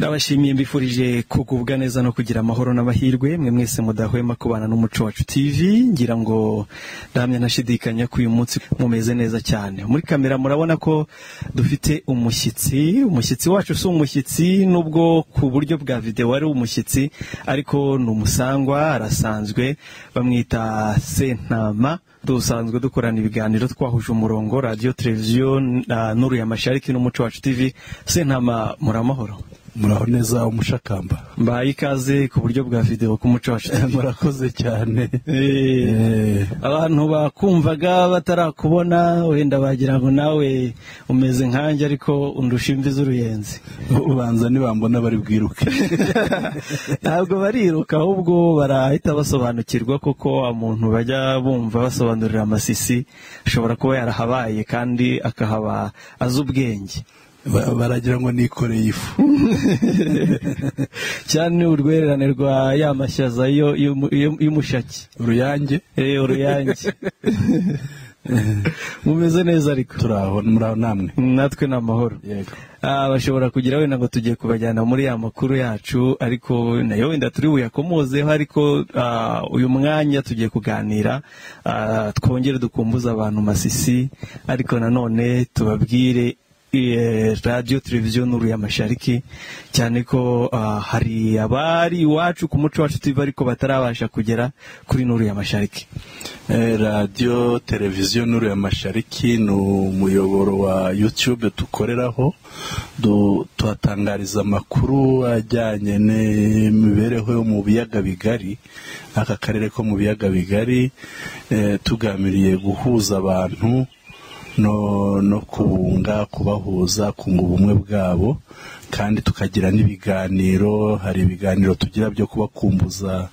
Ndabashimiye, mbifurije kugubwa neza no kugira amahoro n'amahirwe mwe mwese mudahwema kubana n'Umuco Wacu TV. Ngira ngo ndahamya ntashidikanya ko uyu munsi mumeze neza cyane. Muri kamera murabona ko dufite umushyitsi. Umushyitsi wacu si umushyitsi nubwo ku buryo bwa video ari umushyitsi, ariko ni umusangwa, arasanzwe, bamwita Sentama. Dusanzwe dukorana ibiganiro twahuje umurongo, radio televiziyo Nuru ya Mashariki n'Umuco Wacu TV. Sentama, muramahoro? Muraho neza, umushakamba. Mbaye ikaze ku buryo bwa video ku Muco Wacu TV. Murakoze cyane. Abantu bakumvaga batarakubona wenda bagira ngo nawe umeze nkanjye, ariko undusha imvi z'uruyenzi. Ubanza nibambona bari bwiruke. Ntabwo bariruka, ahubwo barahita basobanukirwa, kuko umuntu bajya bumva basobanurira Amasisi ashobora kuba yarahabaye kandi akahaba azi ubwenge. Baragira ngo nikoreye ifu. Cyane, urwererane rwa ya mashyaza y'umushaki. Uruyange. Uruyange. Mumeze neza ariko? Turaho, muraho namwe? Natwe ni amahoro. Yego. Bashobora kugira wenda ngo tugiye kubajyana muri ya makuru yacu, ariko nayo wenda turi buyakomozeho, ariko uyu mwanya tugiye kuganira, twongere dukumbuze abantu Masisi, ariko nanone tubabwire radio televiziyo Nuru ya Mashariki, cyane ko hari abari iwacu ku Muco Wacu TV ariko batarabasha kugera kuri Nuru ya Mashariki. Radio televiziyo Nuru ya Mashariki ni umuyoboro wa YouTube dukoreraho, tuhatangariza amakuru ajyanye n'imibereho yo mu biyaga bigari, aka karere ko mu biyaga bigari, tugamiriye guhuza abantu no kubunga, kubahuza, kunga ubumwe bwabo, kandi tukagira n'ibiganiro. Hari ibiganiro tugira byo kubakumbuza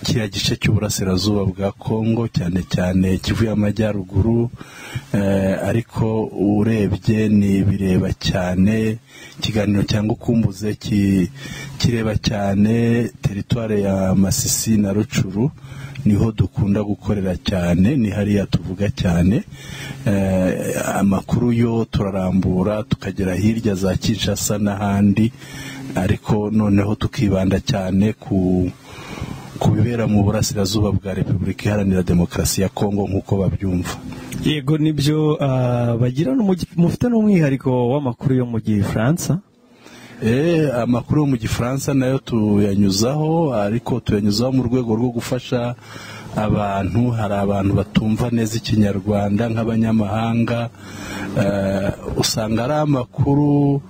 kiriya gice cy'uburasirazuba bwa Kongo, cyane cyane Kivu y'Amajyaruguru, ariko urebye ni bireba cyane ikiganiro cyangwa ukumbuze kireba cyane teritware ya Masisi na Rucuru, niho dukunda gukorera cyane, ni hariya tuvuga cyane. Amakuru yo turarambura tukagera hirya za Kinshasa n'ahandi, ariko noneho tukibanda cyane ku bibera mu burasirazuba bwa Repubulika Iharanira Demokarasi ya Kongo nk'uko babyumva. Yego, nibyo, bagira mufite n'umwihariko w'amakuru yo mu Gifaransa. Amakuru yo mu Gifaransa nayo tuyanyuzaho, ariko tuyanyuzaho mu rwego rwo gufasha abantu. Hari abantu batumva neza Ikinyarwanda nk'abanyamahanga, usanga ari amakuru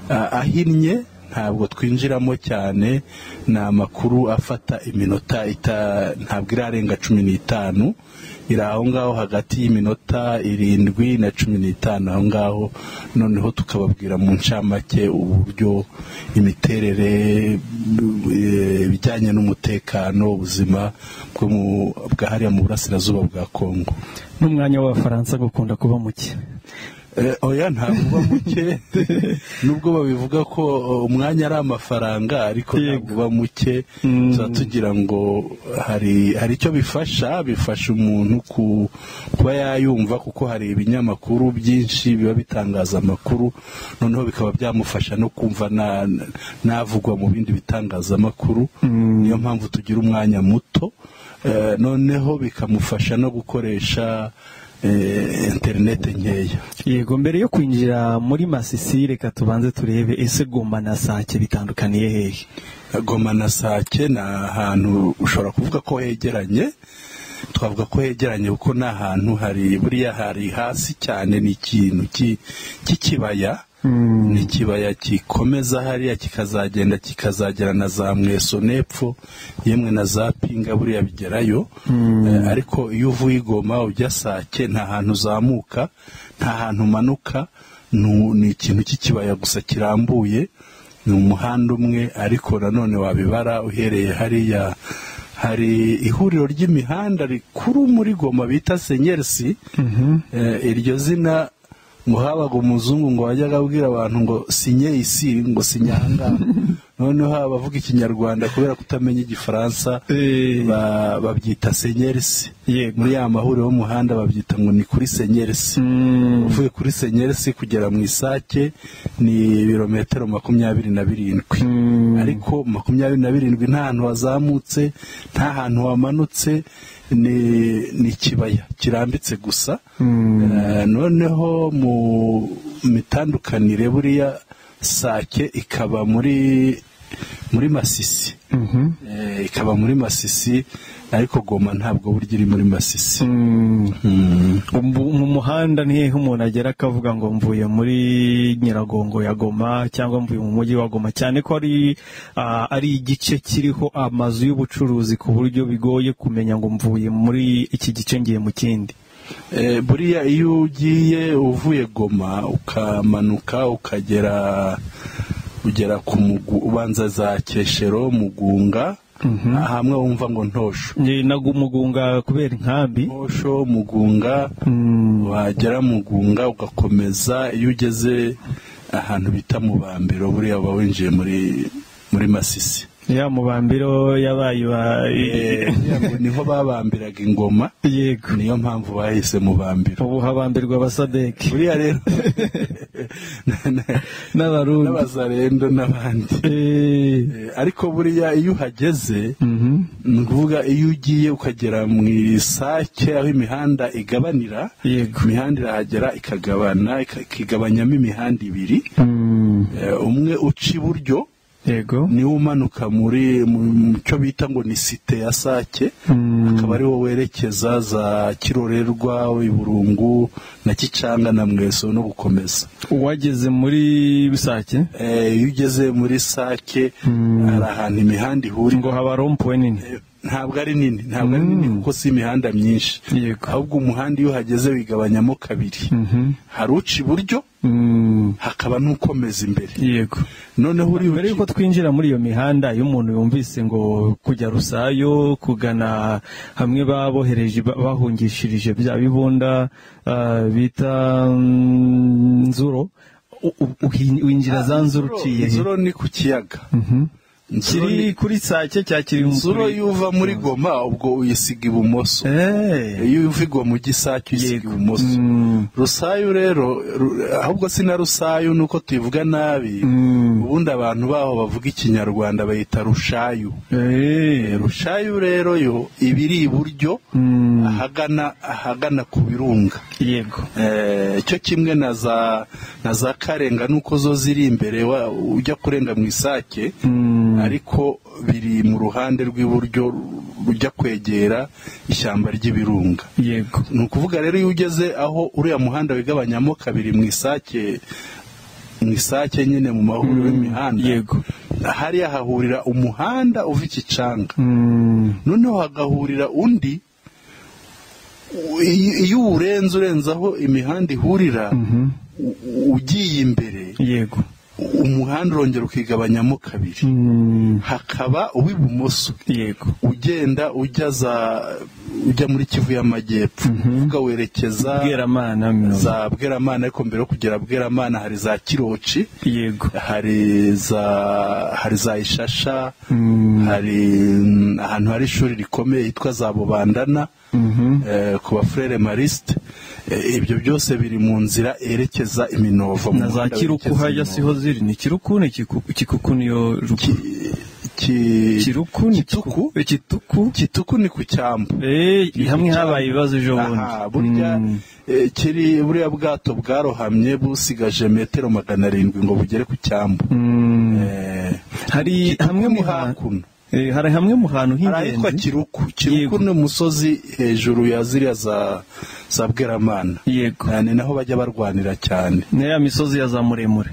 ahinnye, ntabwo twinjiramo cyane, ni amakuru afata iminota ntabwo irarenga 15, iri aho ngaho hagati y'iminota 7 na 15 aho ngaho, noneho tukababwira mu ncamake uburyo imiterere, ibijyanye n'umutekano, ubuzima bwa hariya mu burasirazuba bwa Kongo. N'umwanya w'Abafaransa gukunda kuba muke. Oya, ntabwo uba muke, nubwo babivuga ko umwanya ari amafaranga, ariko ntabwo uba muke. Tuba tugira ngo hari icyo bifasha umuntu kuba yayumva, kuko hari ibinyamakuru byinshi biba bitangaza amakuru, noneho bikaba byamufasha no kumva navugwa mu bindi bitangazamakuru. Niyo mpamvu tugira umwanya muto, noneho bikamufasha no gukoresha interineti nkeya. Yego, mbere yo kwinjira muri Masisi reka tubanze turebe ese Goma na Sake bitandukaniye hehe? Goma na Sake ni ahantu ushobora kuvuga ko hegeranye, twavuga ko hegeranye kuko ni ahantu hari buriya hari hasi cyane, ni ikintu cy'ikibaya, ni ikibaya gikomeza hariya kikazagenda kikazagera na za Mweso n'epfo, yemwe na za Pinga buriya bigerayo. Ariko iyo uvuye Goma ujya Sake nta hantu uzamuka, nta hantu umanuka, ni ikintu cy'ikibaya gusa kirambuye, ni umuhanda umwe, ariko nanone wabibara uhereye hariya hari ihuriro ry'imihanda rikuru muri Goma bita Senyersi. Iryo zina ngo habaga umuzungu ngo wajyaga abwira abantu ngo sinye isi, ngo sinyanga. Noneho abavuga ikinyarwanda kubera kutamenya igifaransa babyita Senyerisi. Muri ya mahuriro y'umuhanda babyita ngo ni kuri Senyerisi. Uvuye kuri Senyerisi kugera mu Isake ni ibirometero 27. Ariko 27 nta hantu wazamutse, nta hantu wamanutse, ni ikibaya kirambitse gusa. Noneho mu mitandukanire buriya Sake ikaba muri Masisi. Ikaba muri Masisi, ariko Goma ntabwo burya iri muri Masisi. Mu muhanda ni hehe umuntu agera akavuga ngo mvuye muri Nyiragongo ya Goma cyangwa mvuye mu mujyi wa Goma, cyane ko ari igice kiriho amazu y'ubucuruzi ku buryo bigoye kumenya ngo mvuye muri iki gice ngiye mu kindi? Buriya iyo ugiye uvuye Goma ukamanuka ukagera ugera ku ubanza za Keshero, Mugunga, hamwe wumva ngo Ntosho. Mugunga kubera inkambi. Ntosho, Mugunga, wagera Mugunga ugakomeza, iyo ugeze ahantu bita Mubambiro buriya uba winjiye muri Masisi. Ya Mubambiro yabaye niho babambiraga ingoma. Yego. Niyo mpamvu bahise Mubambiro. Ubu habambirwa abasadeki. Buriya rero n'abarundi n'abazarendo n'abandi. Ariko buriya iyo uhageze, ni ukuvuga iyo ugiye ukagera mu Isake aho imihanda igabanira, imihanda irahagera ikagabana, ikigabanyamo imihanda ibiri. Umwe uca iburyo, yego, niwo umanuka muri mu cyo bita ngo ni site ya Sake, akaba ari wo werekeza za Kirorerwa, Iburungu na Kicanga na Mweso no gukomeza. Uwageze muri Sake, iyo ugeze muri Sake hari ahantu imihanda ihurira, ngo haba rompuwe nini. Ntabwo ari nini, ntabwo ari nini kuko si imihanda myinshi. Ahubwo umuhanda iyo uhageze wigabanyamo kabiri. Hari uca iburyo, hakaba n'ukomeza imbere. Yego. Noneho uri mbere yuko twinjira muri iyo mihanda, iyo umuntu yumvise ngo kujya Rusayo, kugana hamwe babohereje bahungishirije bya bibunda bita Nzuro, winjira za Nzuro uciye. Nzuro ni ku kiyaga. Kiri kuri Sake cya kiri Nzuro yuva muri Goma ubwo uyisiga ibumoso. Iyo uva Goma ujya Isake uyisiga ibumoso. Rusayo rero, ahubwo si na Rusayo nuko tuyivuga nabi, ubundi abantu baho bavuga ikinyarwanda bayita Rushayu. Rushayu rero yo ibiri iburyo ahagana ku birunga. Yego. Cyo kimwe na za Karenga nuko zo ziri imbere ujya kurenga mu Isake, ariko biri mu ruhande rw'iburyo rujya kwegera ishyamba ry'ibirunga. Yego. Ni ukuvuga rero iyo ugeze aho uriya muhanda wigabanyamo kabiri mu Isake, mu Isake nyine mu mahuriro y'imihanda. Yego. Hariya hahurira umuhanda uva Ikicanga. Noneho hagahurira undi, iyo urenze urenzaho imihanda ihurira, ugiye imbere. Yego. Umuhanda urongera ukigabanyamo kabiri. Hakaba uw'ibumoso. Yego. Ugenda ujya muri Kivu y'Amajyepfo, uvuga werekeza Bweramana, za Bweramana, ariko mbere yo kugera Bweramana hari za Kiroci. Yego. Hari za Ishasha, hari ahantu hari ishuri rikomeye yitwa za Bubandana, ku bafrere Mariste. Ibyo byose biri mu nzira yerekeza Iminovo. Na za Kiruku hajya siho ziri, ni Kiruku ni Kikuku niyo Kiruku ni Kituku. Kituku ni ku cyambu. Hamwe habaye ibibazo ejo bundi. Burya kiri buriya bwato bwarohamye busigaje metero 700 ngo bugere ku cyambu. Hari hamwe mu hakuno. Hari hamwe mu hantu h'ingenzi ahitwa Kiruku. Kiruku ni umusozi hejuru ya ziriya za Bweramana. Yego. Ni naho bajya barwanira cyane. Ni ya misozi ya za Muremure.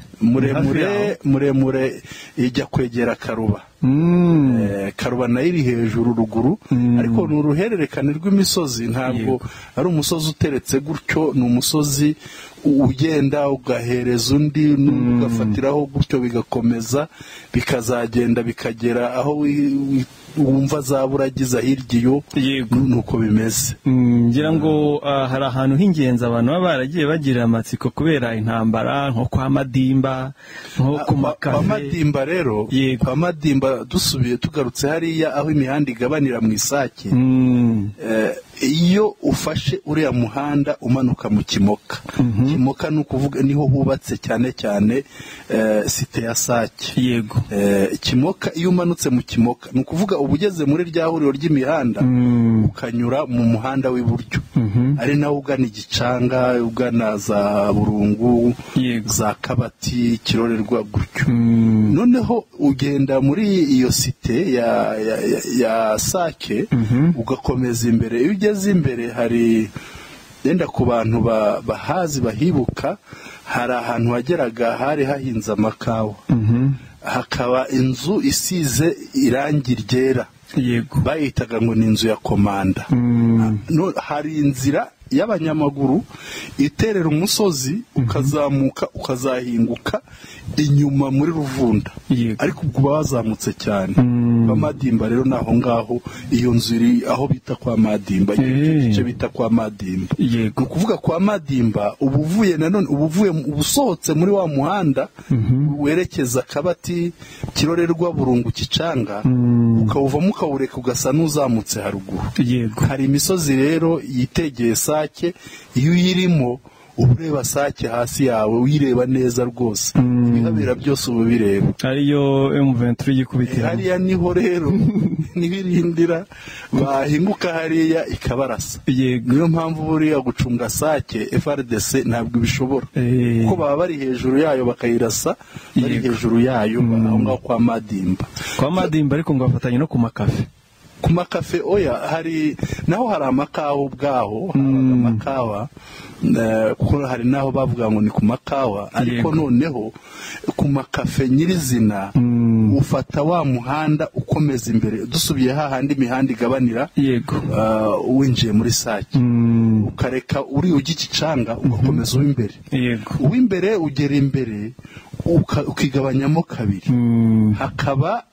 Muremure ijya kwegera Karuba. Karuba nayo iri hejuru ruguru, ariko ni uruhererekane rw'imisozi, ntabwo ari umusozi uteretse gutyo, ni umusozi ugenda ugahereza undi ugafatiraho gutyo, bigakomeza bikazagenda bikagera aho wumva za Buragiza hirya iyo, nuko bimeze. Ngira ngo hari ahantu h'ingenzi abantu baba baragiye bagira amatsiko kubera intambara, nko kwa Madimba, nko ku Makave. Kwa Madimba rero, kwa Madimba dusubiye tugarutse hariya aho imihanda igabanira mu Isake, iyo ufashe uriya muhanda umanuka mu Kimoka, Kimoka ni ukuvuga niho hubatse cyane cyane site ya Sake. Yego. Kimoka, iyo umanutse mu Kimoka ni ukuvuga uba ugeze muri rya huriro ry'imihanda, ukanyura mu muhanda w'iburyo, ari nawo ugana Igicanga, ugana za Burungu, za Kabati, Kirorerwa gutyo. Noneho ugenda muri iyo site ya Sake, ugakomeza imbere. Iyo ugeze imbere hari yenda ku bantu bahazi bahibuka, hari ahantu wageraga hari hahinze amakawa, hakaba inzu isize irangi ryera. Yego. Bayitaga ngo ni inzu ya komanda. Hari inzira y'abanyamaguru iterera umusozi, ukazamuka ukazahinguka inyuma muri Ruvunda, ariko ubwo uba wazamutse cyane. Kwa Madimba rero naho ngaho iyo nzu iri aho bita kwa Madimba, igice bita kwa Madimba. Yego. Ni ukuvuga kwa Madimba uba uvuye nanone, uba uvuye usohotse muri wa muhanda werekeza Kabati, Kirorerwa, Burungu, Kicanga, ukawuvamo ukawureka ugasa n'uzamutse haruguru. Yego. Hari imisozi rero yitegeye Sake, iyo uyirimo uba ureba Sake hasi yawe, uyireba neza rwose, ibihabera byose uba ubireba. Ariyo M23 yikubitira hariya, niho rero niho irindira, bahinguka hariya ikabarasa. Yego. Niyo mpamvu buriya gucunga Sake FRDC ntabwo ibishobora, kuko baba bari hejuru yayo bakayirasa bari hejuru yayo aho ngaho kwa Madimba. Kwa Madimba ariko ngo bafatanye no ku Makafe. Ku Makafe oya, hari naho hari amakawa ubwaho, habaga amakawa, kuko hari naho bavuga ngo ni ku makawa, ariko noneho ku Makafe nyirizina ufata wa muhanda ukomeza imbere, dusubiye hahandi imihanda igabanira. Yego. Winjiye muri Sake, ukareka uri ujya Igicanga, ugakomeza uw'imbere. Yego. Uw'imbere ugera imbere ukigabanyamo kabiri, hakaba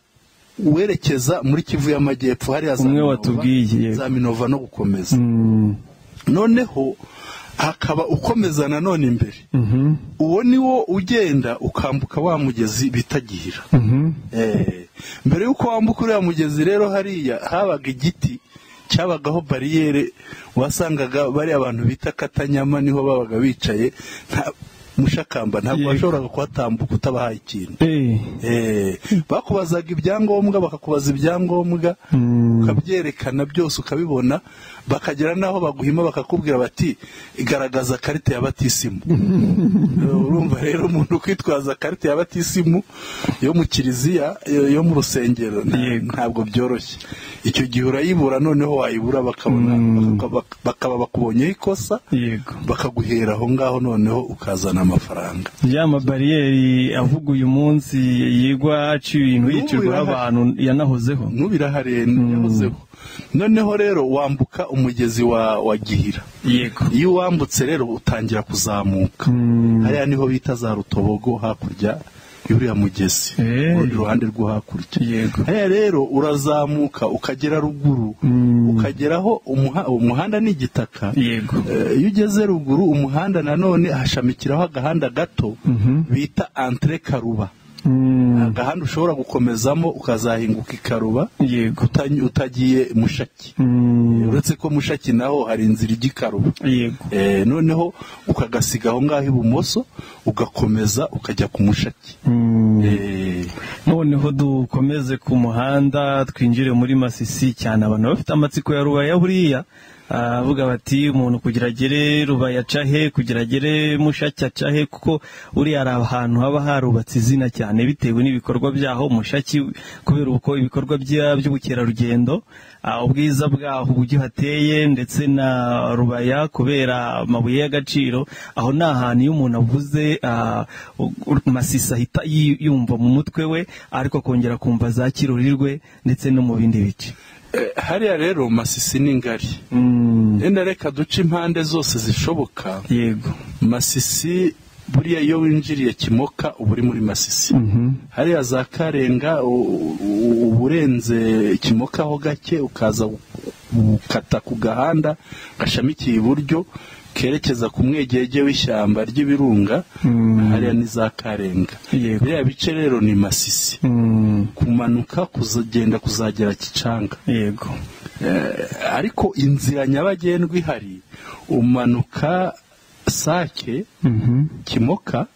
werekeza muri Kivu y'Amajyepfo hariya za Umwe Minova, watubwiye, yego. za Minova no gukomeza. Noneho hakaba ukomeza nanone imbere, uwo ni wo ugenda ukambuka wa mugezi bita Gihira. Mbere y'uko wambuka uriya mugezi rero, hariya habaga igiti cyabagaho bariyeri, wasangaga bariya abantu bita Katanyama niho babaga bicaye, Mushakamba ntabwo washoboraga kuhatambuka utabahaye ikintu. Bakubazaga ibyangombwa, bakakubaza ibyangombwa, ukabyerekana byose ukabibona, bakagera n'aho baguhima bakakubwira bati garagaza karite ya batisimu. Urumva rero umuntu kwitwaza karite ya batisimu yo mu kiliziya, yo mu rusengero, ntabwo byoroshye. Icyo gihe urayibura, noneho wayibura bakabona bakaba bakubonyeho ikosa, bakaguhera aho ngaho, noneho ukazana amafaranga. Ya mabariyeri avuga uyu munsi yigwa aciye ibintu yicirwaho abantu yanahozeho. N'ubirahari yahozeho. Noneho rero wambuka umugezi wa Gihira. Yego. Iyo wambutse rero utangira kuzamuka, hariya niho bita za Rutobogo, hakurya y'uriya mugezi, urundi ruhande rwo hakurya. Yego. Hariya rero urazamuka ukagera ruguru, ukageraho umuhanda ni igitaka. Yego. Iyo ugeze ruguru umuhanda nanone hashamikiraho agahanda gato bita Entre Karuba, agahanda ushobora gukomezamo ukazahinguka ikaruba. Yego. Utagiye Mushaki, uretse ko Mushaki naho hari inzira ijya ikaruba. Yego. Noneho ukagasiga aho ngaho ibumoso, ugakomeza ukajya ku Mushaki. Noneho dukomeze ku muhanda twinjire muri Masisi cyane. Abantu bafite amatsiko ya Rubaya buriya, avuga bati umuntu kugira agere Rubaya acahe, kugira agere Mushaki acahe, kuko uriya ari ahantu haba harubatse izina cyane bitewe n'ibikorwa byaho, Mushaki kubera uko ibikorwa by'ubukerarugendo, ubwiza bwaho uburyo hateye, ndetse na Rubaya kubera amabuye y'agaciro. Aho ni ahantu iyo umuntu avuze Masisi ahita yumva mu mutwe we, ariko akongera kumva za Kirurirwe ndetse no mu bindi bice. Hariya rero Masisi ni ngari. Enda reka duce impande zose zishoboka. Yego. Masisi buriya iyo winjiriye Kimoka uba uri muri Masisi. Hariya za Karenga uburenze Kimoka ho gake, ukaza gukata ku gahanda gashamikiye iburyo kerekeza ku mwegege w'ishyamba ry'ibirunga, hariya ni za Karenga. Biriya bice rero ni Masisi. Kumanuka kuzagenda kuzagera Kicanga. Yego. Ariko inzira nyabagendwa ihari, umanuka Sake Kimoka,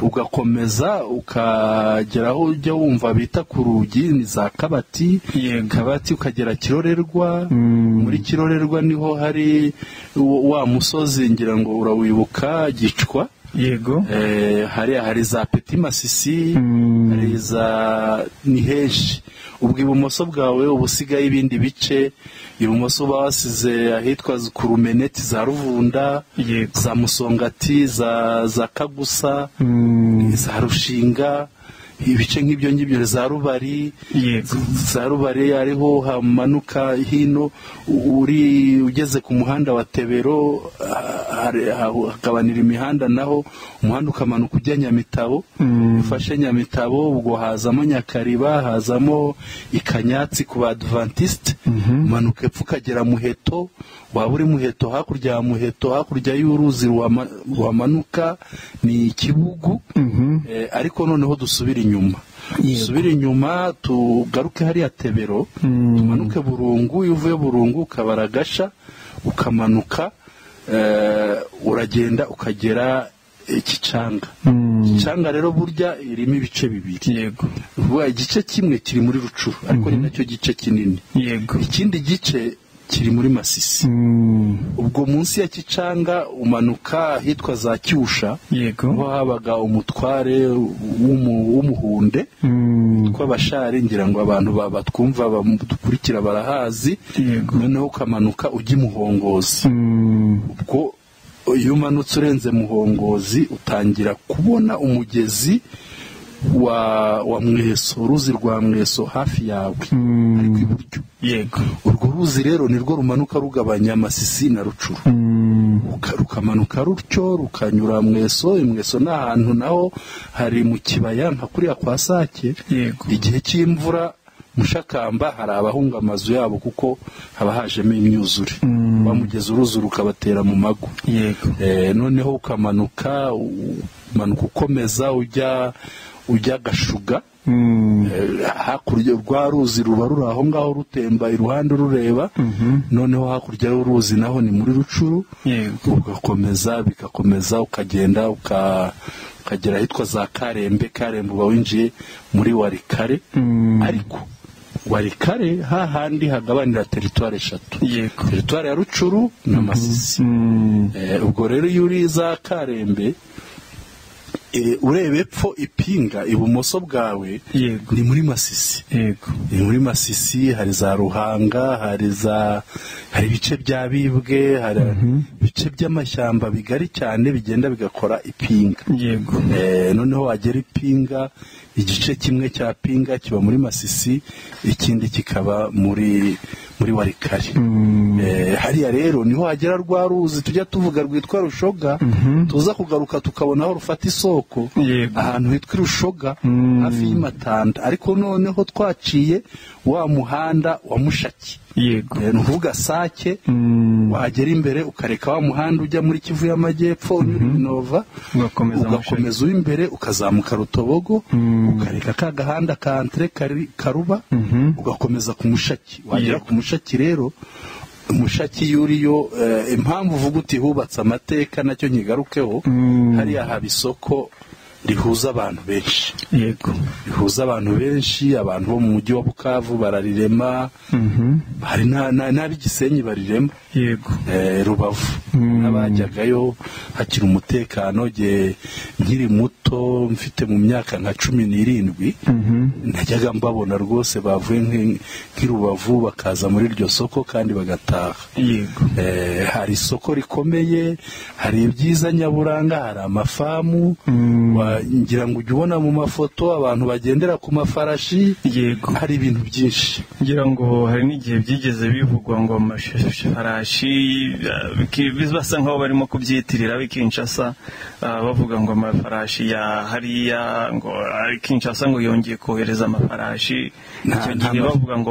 ugakomeza ukagera aho ujya wumva bita ku rugi, ni za Kabati. Kabati ukagera Kirorerwa. Muri Kirorerwa niho hari wa musozi ngira ngo urawibuka, Gicwa. Yego. Hari za Petit Masisi, hari za ni henshi. Ubwo ibumoso bwawe ubusigaye ibindi bice, ibumoso basize ahitwa Kurumeneti za Ruvunda, za Musongati, za Kagusa, za Rushinga, ibice nk'ibyo ngibyo, za Rubari. Za Rubari ariho hamanuka hino, uri ugeze ku muhanda wa Tebero, hagabanira imihanda, naho umuhanda ukamanuka ujya Nyamitabo. Ufashe Nyamitabo ubwo hazamo Nyakariba, hazamo Ikanyatsi ku Badventiste, umanuka epfo ukagera Muheto. Waba uri Muheto, hakurya ya Muheto, hakurya y'uruzi ruhamanuka ni Ikibugu. Ariko noneho dusubira inyuma, dusubire inyuma tugaruke hariya Tebero, tumanuke Burungu. Iyo uvuye Burungu ukabaragasha ukamanuka, uragenda ukagera Kicanga. Kicanga rero burya irimo ibice bibiri. Yego. Igice kimwe kiri muri Rucuru, ariko ni nacyo gice kinini. Yego. Ikindi gice kiri muri Masisi. Ubwo munsi ya Kicanga umanuka ahitwa za Cyusha. Yego. Niho habaga umutware w'umuhunde witwa Bashari, ngira ngo abantu batwumva badukurikira barahazi. Yego. Noneho ukamanuka ujya Muhongozi. Ubwo iyo umanutse urenze Muhongozi utangira kubona umugezi wa Mweso, uruzi rwa Mweso hafi yawe, ariko iburyo. Yego. Urwo ruzi rero nirwo rumanuka rugabanya Masisi na Rucuru. Rukamanuka rutyo rukanyura Mweso. Mweso ni ahantu naho hari mu kibaya nka kuriya kwa Sake. Yego. Igihe cy'imvura Mushakamba hari abahunga amazu yabo kuko haba hajemo imyuzure. Bamugeza uruzi rukabatera mu mago. Yego. Noneho ukamanuka ukomeza ujya Gashuga. Hakurya rwa ruzi ruba ruri aho ngaho rutemba iruhande rureba. Noneho hakurya y'uruzi naho ni muri Rucuru. Ugakomeza bikakomeza ukagenda ukagera ahitwa za Karembe. Karembe uba winjiye muri Warikare. Ariko Warikare hahandi hagabanira teritwari eshatu. Yego. Teritwari ya Rucuru na Masisi. Ubwo rero iyo uri za Karembe, ureba epfo Ipinga ibumoso bwawe ni muri Masisi. Yego. Ni muri Masisi, hari za Ruhanga, hari ibice bya Bibwe, hari ibice by'amashyamba bigari cyane bigenda bigakora Ipinga. Yego. Noneho wagera Ipinga, igice kimwe cya Pinga kiba muri Masisi, ikindi kikaba muri Warikare. Hariya rero niho hagera rwa ruzi tujya tuvuga rwitwa Rushoga, tuza kugaruka tukabona aho rufata isoko. Ahantu hitwa Rushoga hafi y'Imatanda, ariko noneho twaciye wa muhanda wa Mushaki. Yego. Ni ukuvuga Sake, wagera imbere ukareka wa muhanda ujya muri Kivu y'Amajyepfo unyura Minova, ugakomeza uri imbere ukazamuka Rutobogo, ukareka ka gahanda ka Entre Karuba, ugakomeza ku Mushaki. Wagera ku Mushaki rero, Mushaki yuriyo, impamvu uvuga uti hubatse amateka nacyo nkigarukeho, hariya haba isoko rihuza abantu benshi. Yego. Rihuza abantu benshi, abantu bo mu mujyi wa Bukavu bararirema, hari n'ab'igisenyi barirema. Yego. Rubavu n'abajyagayo hakiri umutekano. Nkiri muto muto, mfite mu myaka nka 17, najyaga mbabona rwose bavuye nk'i Rubavu bakaza muri iryo soko kandi bagataha. Yego. Hari isoko rikomeye, hari ibyiza nyaburanga, hari amafamu, ngira ngo ujye ubona mu mafoto abantu bagendera ku mafarashi. Yego. Hari ibintu byinshi. Ngira ngo hari n'igihe byigeze bivugwa ngo amafarashi basa nkaho barimo kubyitirira Kinshasa, bavuga ngo amafarashi ya hariya, ngo Kinshasa ngo yongeye kohereza amafarashi. Icyo gihe bavuga ngo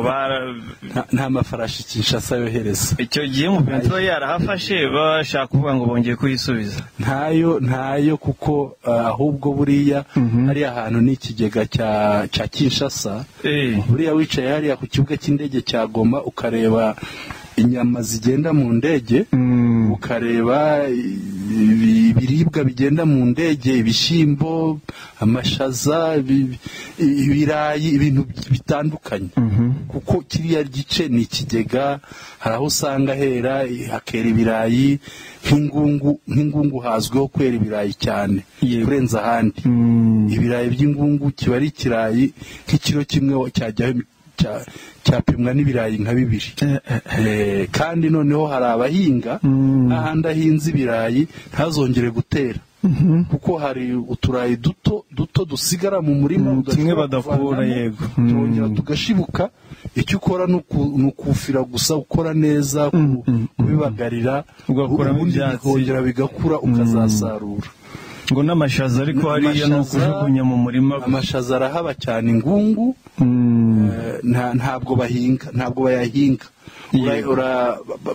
nta mafarashi Kinshasa yohereza. Icyo gihe Muventura yarahafashe, bashaka kuvuga ngo bongeye kuyisubiza. Ntayo kuko ahubwo buriya hariya hantu ni ikigega cya Kinshasa. Buriya wicaye hariya ku kibuga cy'indege cya Goma ukareba inyama zigenda mu ndege, ukareba ibiribwa bigenda mu ndege, ibishyimbo, amashaza, ibirayi, ibintu bitandukanye. Kuko kiriya gice ni ikigega, hari aho usanga hera hakera ibirayi nk'ingungu hazwiho kwera ibirayi cyane kurenza ahandi. Ibirayi by'ingungu kiba ari ikirayi nk'ikiro kimwe cyajyaho cyapimwa n'ibirayi nka 2. Kandi noneho hari abahinga, ahandi ahinze ibirayi ntazongere gutera, kuko hari uturayi duto duto dusigara mu murima tumwe badakura. Yego. Turongera tugashibuka. Icyo ukora ni ukufira gusa, ukora neza, kubibagarira, ubundi bikongera bigakura ukazasarura. Ngo n'amashaza ariko hariya no kujugunya mu murima. Amashaza arahaba cyane ingungu, ntabwo bahinga, ntabwo bayahinga.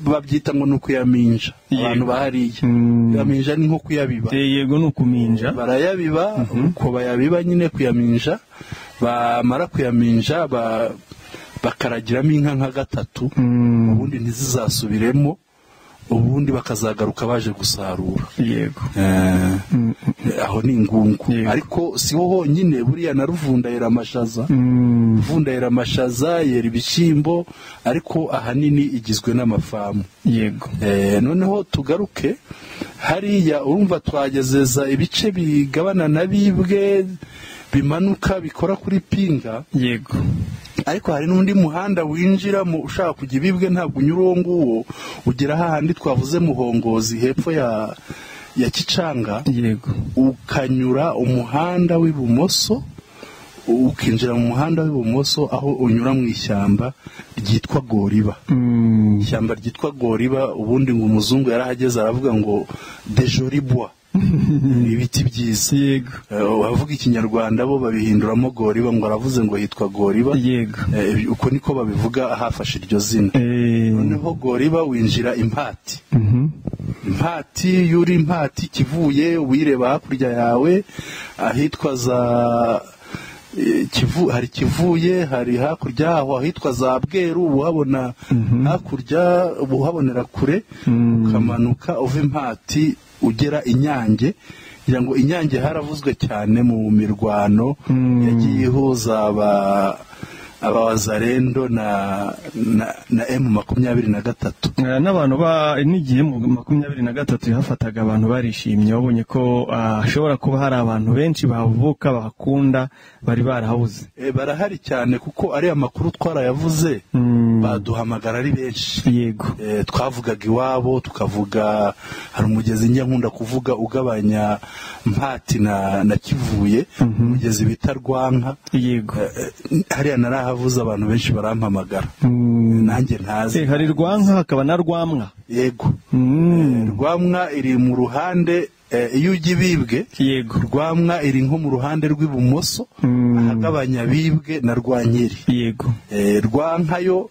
Babyita ngo ni ukuyaminja. Abantu bahariya kuyaminja ni nko kuyabiba. Yego, ni ukuminja. Barayabiba, uko bayabiba nyine kuyaminja, bamara kuyaminja bakaragiramo inka nka 3, ubundi ntizizasubiremo, ubundi bakazagaruka baje gusarura. Yego. Aho ni ingungu. Ariko si ho honyine, buriya na Ruvunda yera amashaza. Ruvunda yera amashaza, yera ibishyimbo, ariko ahanini igizwe n'amafamu. Yego. Noneho tugaruke hariya, urumva twagezeza ibice bigabana na Bibwe bimanuka bikora kuri Pinga. Yego. Ariko hari n'undi muhanda winjira mu ushaka kujya Ibibwe, ntabwo unyura uwo nguwo, ugera hahandi twavuze Muhongozi hepfo ya Kicanga. Yego. Ukanyura umuhanda w'ibumoso, ukinjira mu muhanda w'ibumoso aho unyura mu ishyamba ryitwa Goriba. Ishyamba ryitwa Goriba, ubundi ngo umuzungu yarahageze aravuga ngo de joli bois, ibiti byiza. Yego. Abavuga ikinyarwanda bo babihinduramo Goriba, ngo aravuze ngo hitwa Goriba. Yego. Uko niko babivuga hafashe iryo zina. Noneho Goriba winjira Impati. Impati, yuri Impati Kivuye, wireba hakurya yawe ahitwa za Kivu, hari Kivuye, hari hakurya aho ahitwa za Bweru, uhabona hakurya, uhabonera kure, ukamanuka uva Impati ugera Inyange. Ngira ngo Inyange haravuzwe cyane mu mirwano yagiye ihuza abawazarendo na M23. N'abantu ba n'igihe mu 23 yafataga abantu barishimye, babonye ko hashobora kuba hari abantu benshi bavuka bahakunda bari barahabuze. Barahari cyane kuko ari amakuru twarayavuze, baduhamagara ari benshi. Yego. Twavugaga iwabo, tukavuga hari umugezi njya nkunda kuvuga ugabanya Mpati na Kivuye, umugezi bita Rwanka. Yego. Hariya narahavuze abantu benshi barampamagara. Nanjye ntazi. Hari Rwanka hakaba na Rwamwa. Yego. Rwamwa iri mu ruhande iyo ujya Ibibwe. Yego. Rwamwa iri nko mu ruhande rw'ibumoso, ahagabanya Bibwe na Rwankeri. Yego. Rwanka yo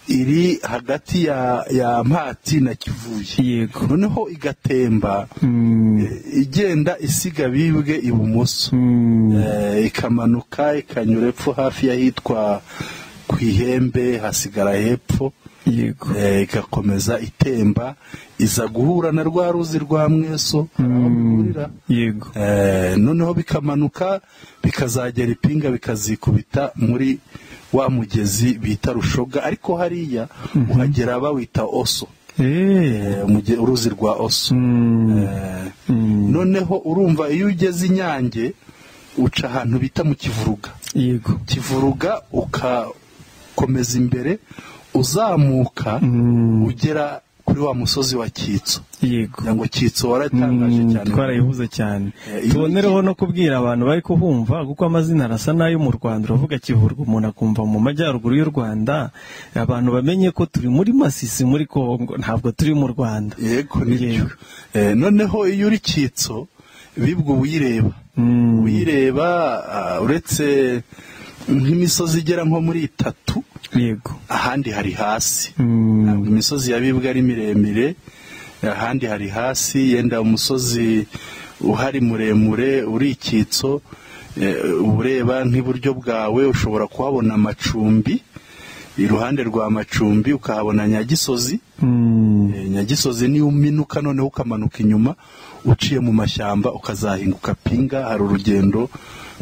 iri hagati ya Mpati na Kivuye. Yego. Noneho igatemba igenda isiga Bibwe ibumoso, ikamanuka ikanyura epfo hafi y'ahitwa ku Ihembe, hasigara hepfo. Yego. Igakomeza itemba iza guhura na rwa ruzi rwa Mweso. Yego. Noneho bikamanuka bikazagera Ipinga, bikazikubita muri wa mugezi bita Rushoga, ariko hariya uhagera bawita Oso. Uruzi rwa Oso. Noneho urumva iyo ugeze Inyange uca ahantu bita mu Kivuruga. Yego. Kivuruga ukakomeza imbere uzamuka ugera kuri wa musozi wa Kitso. Yego. Ngo Kitso waratangaje cyane. Twarayihuze cyane. Tubonereho no kubwira abantu bari kuhumva kuko amazina arasa nayo mu Rwanda, uravuga Kivuruga umuntu akumva mu majyaruguru y'u Rwanda, abantu bamenye ko turi muri Masisi muri Kongo, ntabwo turi mu Rwanda. Yego nibyo. Noneho iyo uri Kitso bibwo uyireba. Uyireba uretse nk'imisozi igera nko muri 3. Yego. Ahandi hari hasi. Ntabwo imisozi yabibwa ari miremire, ahandi hari hasi, yenda umusozi uhari muremure uri Kitso, ureba nk'iburyo bwawe ushobora kuhabona amacumbi, iruhande rwa Macumbi ukahabona Nyagisozi. Nyagisozi ni uminuka noneho ukamanuka inyuma uciye mu mashyamba ukazahinguka Pinga, hari urugendo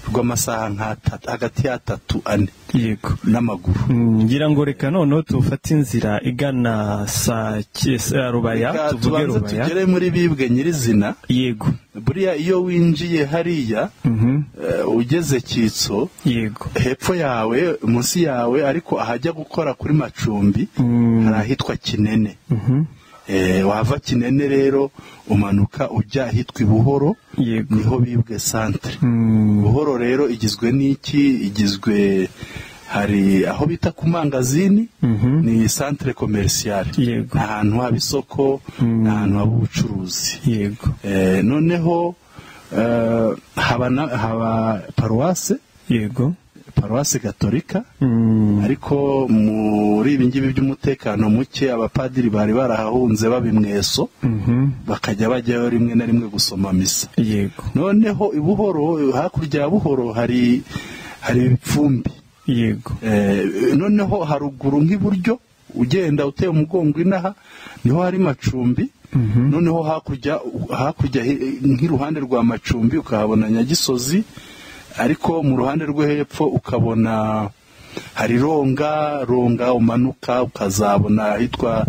rw'amasaha hagati ya 3 4 Yego. N'amaguru. Ngira ngo reka noneho tufate inzira igana Rubaya, tuvuge Rubaya tugere muri Bibwe nyirizina. Yego. Buriya iyo winjiye hariya ugeze Kitso, yego, hepfo yawe munsi yawe ariko ahajya gukora kuri Macumbi hari ahitwa Kinene. Wava Kinene rero umanuka ujya ahitwa Buhoro. Yego. Niho Bibwe centre. Buhoro rero igizwe n'iki? Igizwe hari aho bita ku mangazini, ni centre commerciale. Yego. Ahantu haba isoko, ahantu haba ubucuruzi. Yego. Noneho haba paruwase. Yego. Paruwase Gatolika. Ariko muri ibi ngibi by'umutekano muke abapadiri bari barahahunze babimweso, bakajya bajyayo rimwe na rimwe gusoma misa. Yego. Noneho ibuhoro, hakurya ya Buhoro hari ibipfumbi. Yego. Noneho haruguru nk'iburyo ugenda uteye umugongo inaha niho hari Macumbi. Noneho hakurya nk'iruhande rwa Macumbi ukahabona Nyagisozi, ariko mu ruhande rwo hepfo ukabona hari Ronga, umanuka ukazabona ahitwa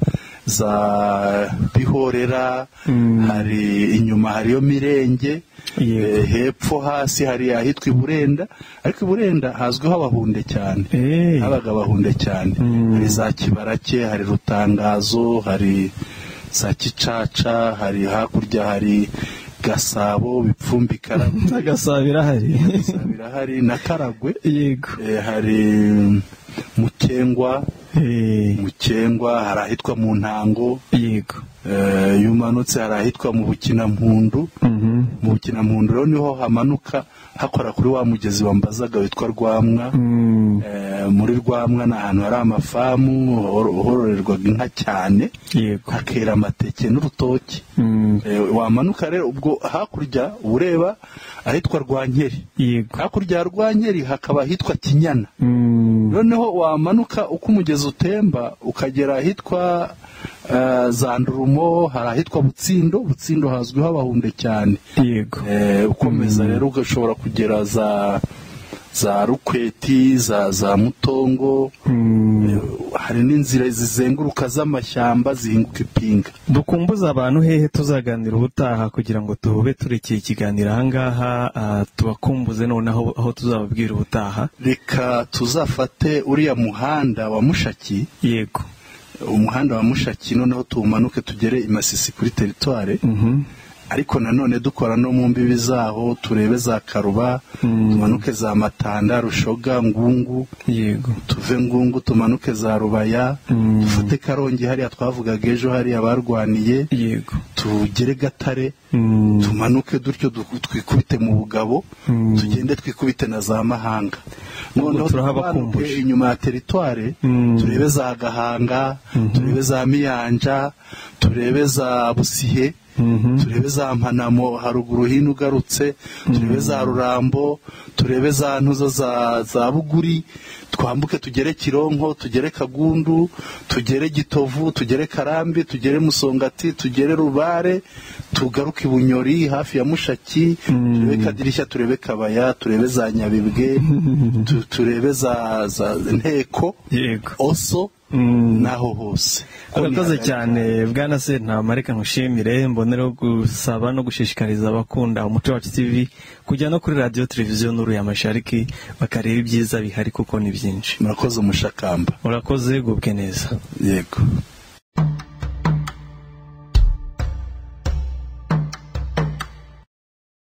za Bihorera, hari inyuma hariyo Mirenge. Hepfo hasi hari ahitwa Iburenda, ariko Iburenda hazwiho abahunde cyane. Habaga abahunde cyane. Hari za Kibarake, hari Rutangazo, hari za Kicaca, hari hakurya hari Gasabo, Bipfumbi, Karagwe. Gasabo irahari. Gasabo irahari na Karagwe. Yego. Hari Mukengwa. Mukengwa hari ahitwa mu Ntango. Yego. Iyo umanutse hari ahitwa mu Bukinampundu. Mu Bukinampundu rero niho hamanuka hakora kuri wa mugezi wambazaga witwa Rwamwa. Muri Rwamwa ni ahantu hari amafamu hororerwaga inka cyane. Yego. Hakera amateke n'urutoki. Wamanuka rero ubwo hakurya ureba ahitwa Rwankeri. Yego. Hakurya ya Rwankeri hakaba ahitwa Kinyana. Noneho wamanuka uko umugezi utemba ukagera ahitwa za Ndurumo, hari ahitwa Butsindo. Butsindo hazwiho abahunde cyane. Yego. Ukomeza rero ugashobora kugera za Rukweti, za Mutongo. Hari n'inzira zizenguruka z'amashyamba zihinguka Ipinga. Dukumbuza abantu hehe tuzaganira ubutaha kugira ngo tube turekeye ikiganiro ahangaha, tubakumbuze noneho aho tuzababwira ubutaha. Reka tuzafate uriya muhanda wa Mushaki. Yego. Umuhanda wa Mushaki noneho tumanuke tugere i Masisi kuri teritware. Ariko nanone dukora no mu mbibi zaho, turebe za Karuba, tumanuke za Matanda, Rushoga, Ngungu. Yego. Tuve Ngungu tumanuke za Rubaya, dufate Karongi hariya twavugaga ejo hariya barwaniye. Yego. Tugere Gatare, tumanuke dutyo twikubite mu Bugabo, tugende twikubite na za Mahanga. Noneho turahabakumbuje inyuma ya teritware, turebe za Gahanga, turebe za Miyanja, turebe za Busihe, turebe za Mpanamo haruguru hino ugarutse, turebe za Rurambo, turebe za Ntuzo za Buguri, twambuke tugere Kironko, tugere Kagundu, tugere Gitovu, tugere Karambi, tugere Musongati, tugere Rubare, tugaruke Bunyori hafi ya Mushaki, turebe Kadirishya, turebe Kabaya, turebe za Nyabibwe, turebe za Nteko. Yego. Oso. Naho hose. Urakoze cyane bwana Sentama, reka nkushimire, mbonereho gusaba no gushishikariza abakunda Umuco Wacu TV kujya no kuri radiyo televiziyo Nuru ya Mashariki bakareba ibyiza bihari kuko ni byinshi. Murakoze umushakamba. Urakoze, gubwe neza. Yego.